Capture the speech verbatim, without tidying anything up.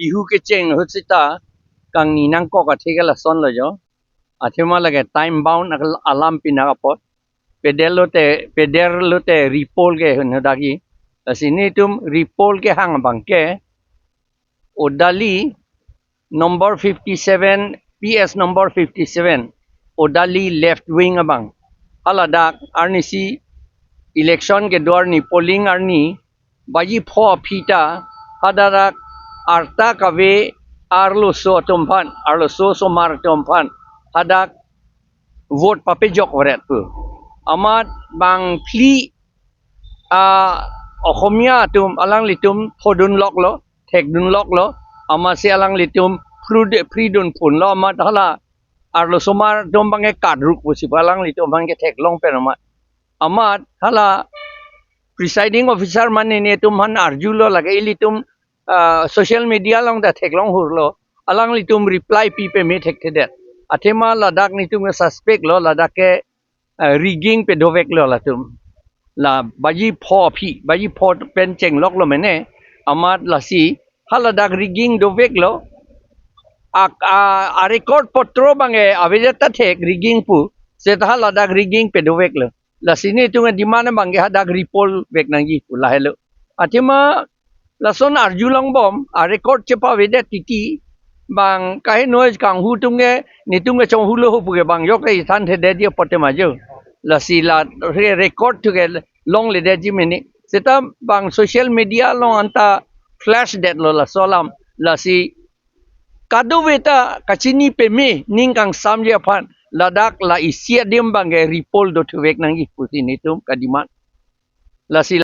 Bihu kecheng ahut seta kangni nangkok athe ke lason lo jo. Athema lake time bound akal-, alam pinak apot. Peder lote, peder lote repoll ke hunu dagi. Lasi nelitum repoll kehang abang ke Odali number fifty-seven, P S number fifty-seven, Odali left wing abang. Haladak arnisi election kedo arni, polling arni, baji pho aphi ta, haladak arta kave arloso atum aphan, arloso osomar atum aphan, hadak vote papejok varet pu. Amat bang phli, ah, Okhomia atum alanglitum phodun loklo, thekdun loklo, amatsi alanglitum phrude-, phridun phunlo, amat hala arloso osomar atum abang ke kadruk pusi pu alanglitum aphan ke theklong pen amat. Amat hala presiding officer mane netum aphan arjulo lake ilitum, ah, social media along ta theklong hurlo. Alanglitum reply pi peme thekthedet. Athema ladak netum ke suspect lo, ladak ke, ah, rigging pedoveklo latum. La baji pho aphi, baji pho pen chengloklo mene. Amat lasi haladak rigging doveklo. Ak-, a, a record potro abang ke avedet ta thek rigging pu. Seta haladak rigging pedoveklo. Lasi netum ademand abang ke hadak repoll vek nangji pu lahelo. Athema lason arjulongbom, a record chepavedet titi, bang kaheno kanghu atum ke, netum ke chonghulo ho pu ke bang yok ke ithan thedetji apot tema jo. Lasi la re-, record thu ke longledetji mene. Seta bang social media along anta flash detlo laso alam. Lasi kadokave ta kachini peme ning kangsamji aphan ladak la isi adim abang ke repoll dothuvek nangji pusi netum kademand. Lasi